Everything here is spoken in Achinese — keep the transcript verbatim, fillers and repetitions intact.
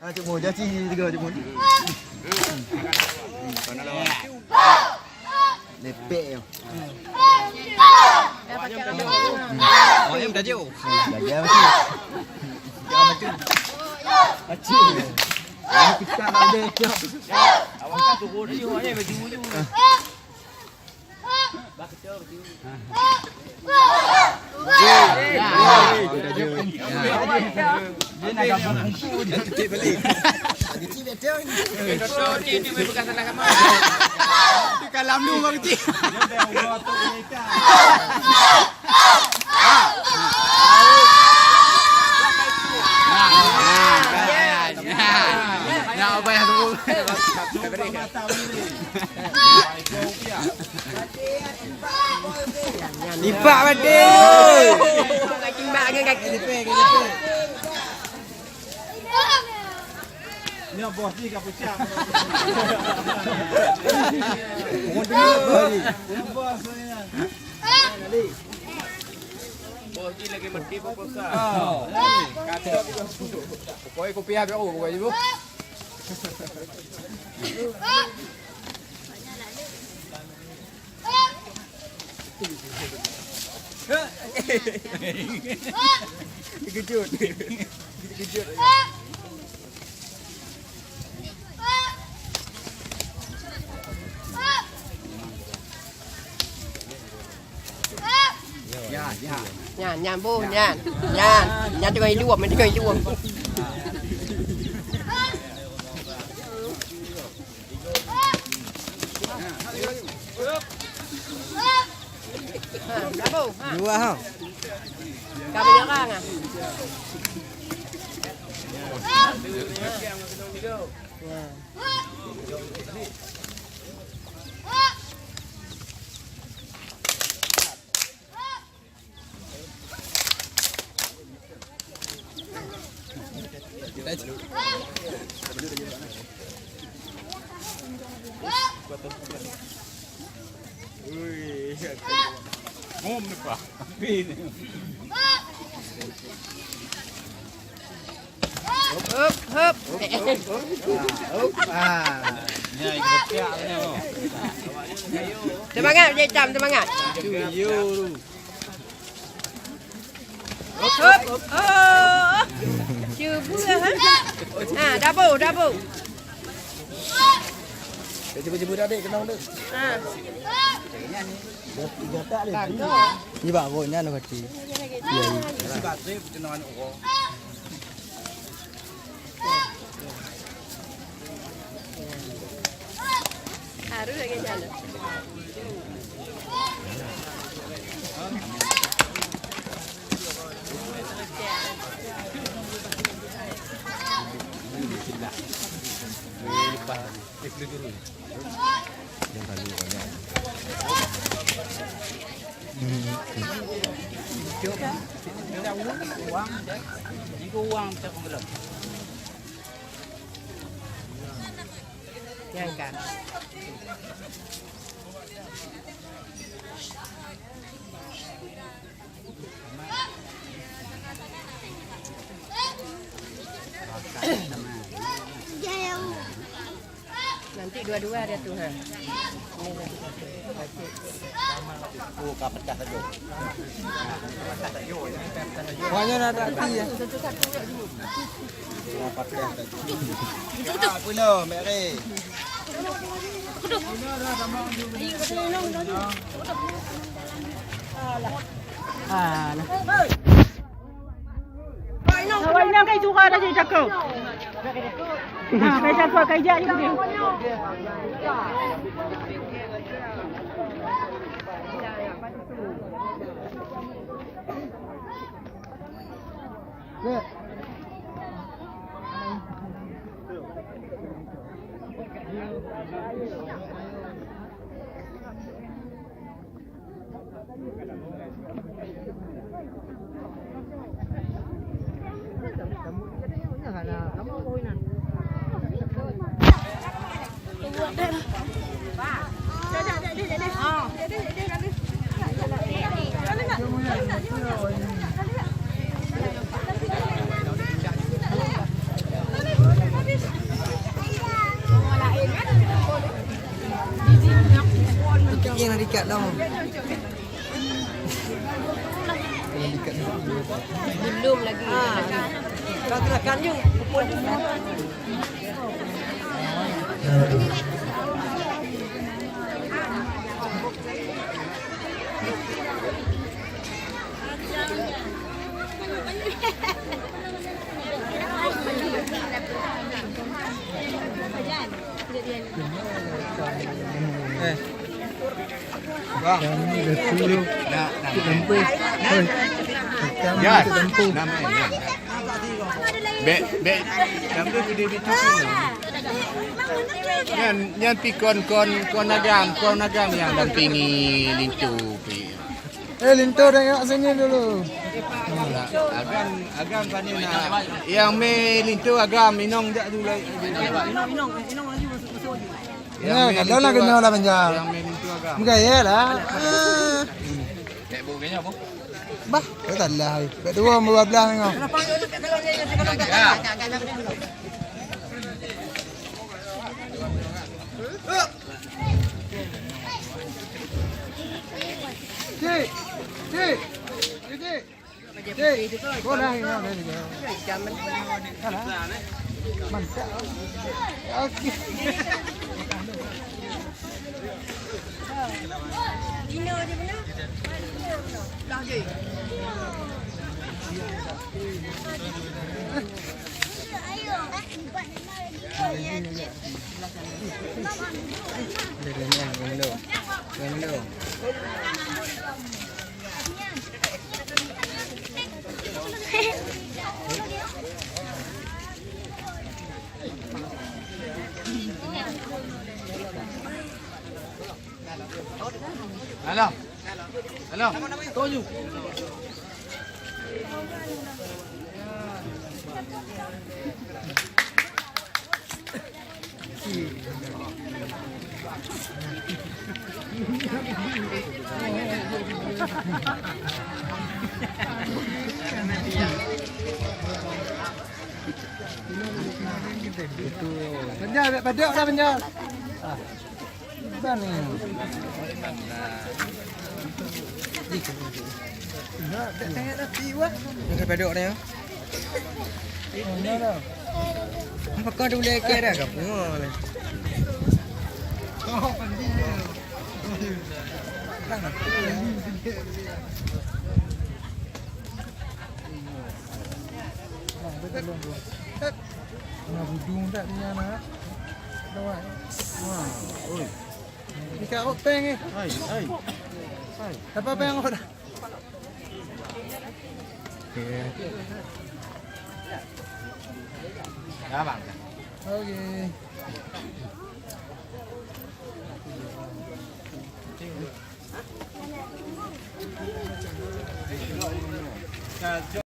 Ah, cuk mun, jaci tiga cuk mun. Lepek yo. Awak yang dah jauh. Dah jauh tu. Dah maju. Maju. Ini kita nak dia. Awak tu turun ni, awak yang maju-maju. Kalam lu bang kecil. Nah, ubah yang tu. Lipat batin. Kaki mak dengan kaki. Nyoe bos jih ka pucak. Bos jih. Bos jih. Bos jih lagi mati pokok sa. Pokoknya kopi habis aku pokoknya bu. Terkejut. Terkejut. Ya, ya. Nyan, nyan, Bu, nyan. Nyan. Nyan tengah hidup, nyan tengah hidup. Ha, Abu, ha. Dua, ha. Ka menyerang, ha. Ya. Ui, ngom ni, Pak. Api ni. Hop, hop. Hop, ah. Ni, ikut pihak ni, oh. Semangat, Cik Tam, semangat. Cuyo tu. Hop, hop. Oh. Cuba, ha? Ha, dabu, dabu. Cuba-cuba dah, dek, kenal tu. Ha. Dah tiga tak, dek. Ni bak gol nyan, Fati. Ya, ya. Sebab tu, kenal anak orang. Haru lagi jalan. Nyang ka. Nanti dua-dua ada tu, ha. Ini satu-satu. Oh, ka pecah saja. Pokoknya nak tak ya. Ka pecah saja. Apa ni, Mek Ri? Alah. Awak inong kai curah dah jadi cakap. Ha, kai cakap, kai jak je boleh. Yang nak diikat dong. Belum lagi. Ah. Kau gerakan you. Pukul you. Eh. Bang. Jan. Nama dia, Jan. Bek, bek. Nama dia gede bitu. Nyan, nyan pi kon, kon, kon agam, kon agam nyang dampingi linto pi. Eh, linto tengok sini dulu. Agam, agam pani na. Yang me linto agam, inong jak dulu. Inong, inong, inong laju masuk, masuk laju. Ya, kalau nak kena lah panjang. Yang me linto agam. Muka ya lah. Bah, tak salah. Kat dua, dua belas tengok. Cik, cik, cik. Cik, bola ni, bola ni. Alah. Mantap. Okey. Alah. Alah. Toju. Banjar, banjar, banjar. Bani. Nak tengok nanti wah. Nak padok dia. Apa kau dah boleh kira ke apa? Nah, budung tak dia nak. Lawak. Wah, oi. Ikat rot peng eh. Hai, hai. Hai. Apa peng rot? Okey. Ya, bang. Okey.